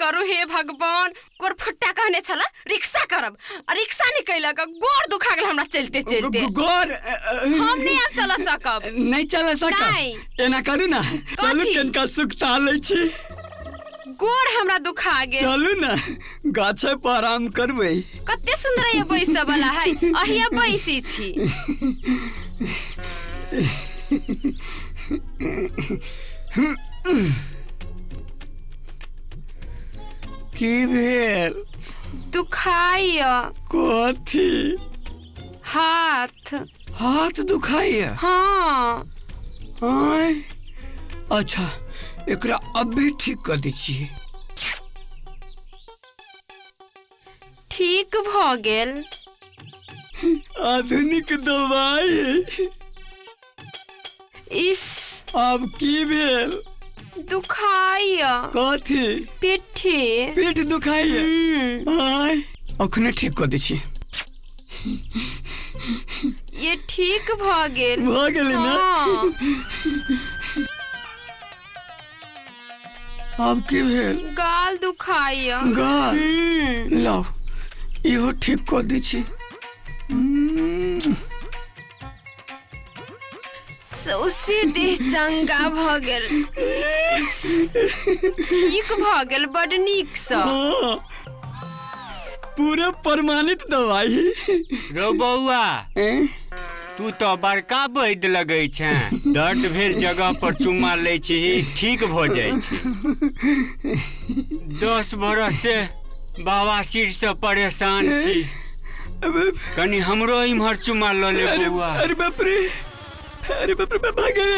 करू हे भगवान। गोरफुट्टा कहने छला रिक्शा करब, आ रिक्शा नहीं कैलक, गोर दुखा गेल हमरा चलते चलते। गोर हम नहीं आब चल सकब। नहीं चल सकब? नहीं। एना करू ना, चलू कनिका सुखता लै छी। गोर हमरा दुखा गेल। चलू ना गाछे पर आराम करबै। कते सुंदर ये बैसऽ वाला है, अहिया बैसी छी। की भेल? दुखाइय। कथी? हाथ। हाथ दुखाइय? हाँ। आय, अच्छा एकरा अभी ठीक कर दै छी। ठीक भ गेल। आधुनिक दवाई। इस। आब की भेल? दुखाइय। कथी? पीठी। पीठ दुखाइय? आय, अखने ठीक कर दै छी। ये ठीक भ गेल। भ गेलै ना? हाँ। आब की भेल? गाल दुखाइय। गाल? लाओ इहो ठीक कर दै छी। सौसे देह चंगा भ गेल। ठीक भ गेल बड नीक सँ। हाँ, पूरा प्रमाणित दवाई। रौ बौआ, तू तो बड़का वैद्य लगै छें। दर्द भेल जगह पर चुम्मा लै छी, ठीक भ जाइ छै। 10 बरस से बवासीर से परेशान छी, कनी हमरो इम्हर चुम्मा ल ले बौआ। अरे बाप रे, अरे बाप रे, भागे।